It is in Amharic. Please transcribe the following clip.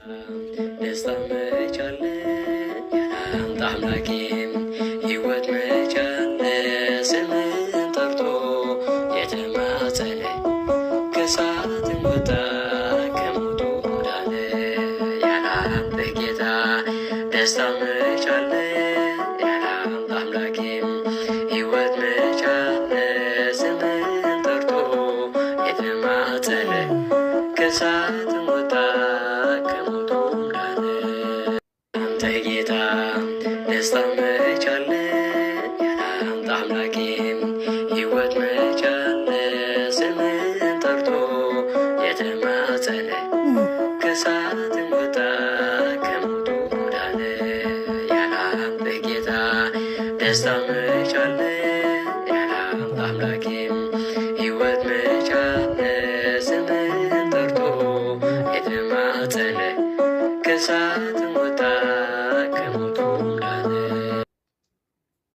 ደስታ መቻለ ያላንተ አምላኬም ሕይወት መቻለ ስምህን ጠርቶ የተማጸነ ከእሳትም ወጣ ከሞቱ ዳነ። ያላንተ ጌታ ደስታ መቻለ ያላንተ አምላኬም ሕይወት መቻለ ስምህን ጠርቶ የተማጸነ ከእሳትም ወጣ ከሞቱም ዳነ። አንተ ጌታ ደስታ መቻለ ያላንተ አምላኬም ሕይወት መቻለ ስምህን ጠርቶ የተማጸነ ከእሳትም ወጣ ከሞቱም ዳነ። ያላንተ ጌታ ደስታ መቻለ ያላንተ አምላኬም ሕይወት መቻለ ስምህን ጠርቶ የተማጸነ ከእሳትም ወጣ